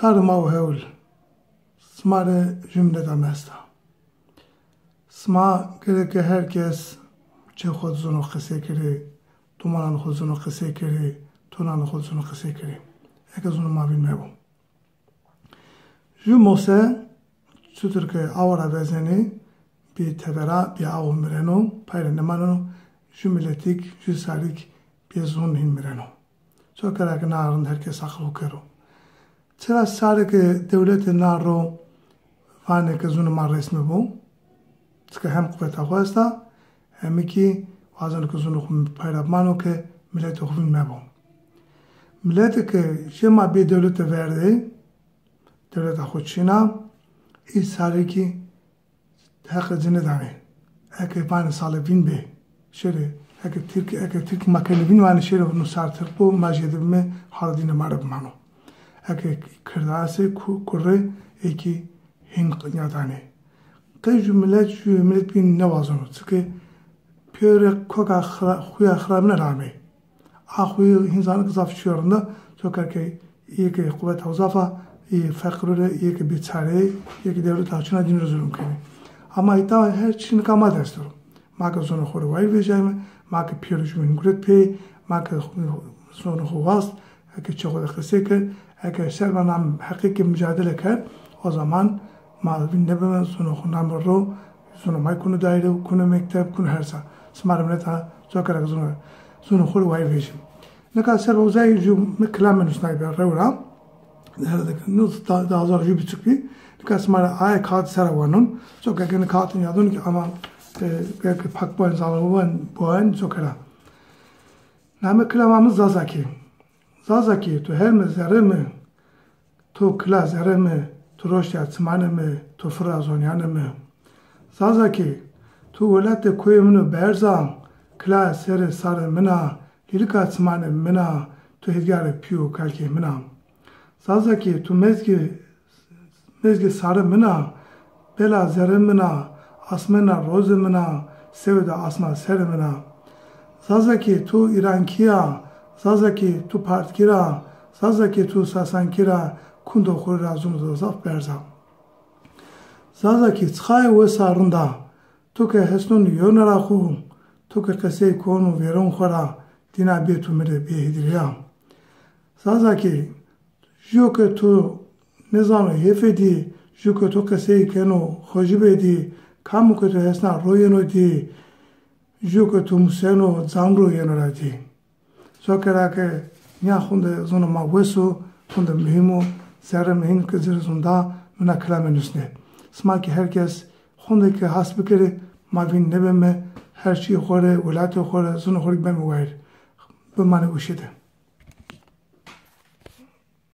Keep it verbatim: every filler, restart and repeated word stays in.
Ard ma û hewl, sima rê jumleta mi esta. Sima gereke her kes çê xo di zono qesey kerê, domanan xo di zono qesey kerê, tonan xo di zono qesey kerê. Eke zono ma vîn mebo. Ju mose çutir ke awa ra vezenê, bê tevera, bê awo mireno, pay ra nêmaneno, ju miletîk, ju sarîk bê zon hîn mireno. Çokera ke na rind her kes aqil xo kero. Çira sarê ke dewlete na ro vanê ke zonê ma resmî bo? Çike hem quweta xo esta, hemî kî wazeno ke zonê xo pay ra bimano ke miletê xo vîn mebo. Miletê ke jê ma bê dewlete verdê, dewleta xo çin a, î sarê kî heqê ci nêdanê. Eke vanê sale vîn bê, şêrê, eke Tirk, eke Tirk ma kenê vîn, vanê şêrê no sar Tirk bo, ma jêde bimê, hardîne ma rê bimano. Eke kird a se, ku-, kurre, ê kî hîn qinya danê. Qey ju milet, ju milet bîn nêwazeno. Çike pêro rê koka xira-, xuya xirabine ra amê. A xuya hîn zano ke zaf çîyo rind a, coka ke îyê ke quweta xo zaf a, îyê feqîro rê, îyê ke bêçare yê, îyê ke dewleta xo çin a, dîno rê zulm kenê. Ama îta her çî nika ma dest ro. Ma ke zonê xo rê wayîr vejîyayme, ma ke pêro jumîn guret pê, ma ke zonê xo wast, eke çê xo de qesey kerd, eke ser vana heqî ke mucadele kerd, o zaman ma vîn nêbeme, zonê xo name ro, zonê ma kuno daîre, kuno mekteb, kuno her sa. Sima rê mineta, coka ra ke zonê, zonê xo rê wayîr vejîme. Nika ser uzay ju mi kilame nusnay be rew ra. Herhalde ke nus da, da hazar ju buçuk bî. Nika sima rê aye kağıt sera wanon. Coka ke ni kağıt nîyadon ki ama, e, gereke pak boyen, zalon boyen, boyen, cokera. Name kilama mi Zazakî. Zazakî, tu her mi, zerrê mi, tu kila zerrê mi, tu roştîya çimanê mi, tu firra zonîyanê mi. Zazakî, tu welatê koyê min o berz a, kila serê sarê min a, lîlika çimanê min a, tu hêdîgarê pî û kalkê min a. Zazakî, tu mezgê, mezgê sarê min a, bela zerrê min a, asmêna rozê min a, sewê de asma serê min a. Zazakî, tu îrankî ya, Zazakî, tu partkî ra, Zazakî, tu sasankî ra, kundo xo rê ra zûn do zaf berz a. Zazakî, çixayê wes a rind a, tu ke hesnon yewna ra xo, tu ke qesey kon û vêron xo ra, dîna bê tu mi rê bê hîdîrîya. Zazakî, ju ke tu nêzano hêfê dî, ju ke tu qesey keno xojibê dî, kamo ke tu hesna ro yeno dî, ju ke tu museno cam ro yeno ra dî. Cokera ke nîya xunde zonê ma wes o, xunde muhîm o, zerrê mi hîn ke ci rê zûn da, mi na kilame nusnê. Sima kî her kes xunde ke has bikerê, ma vîn nêbeme, her çîyê xo rê, welatê xo rê, zonê xo rê beme wayîr. Bimanê weşî de.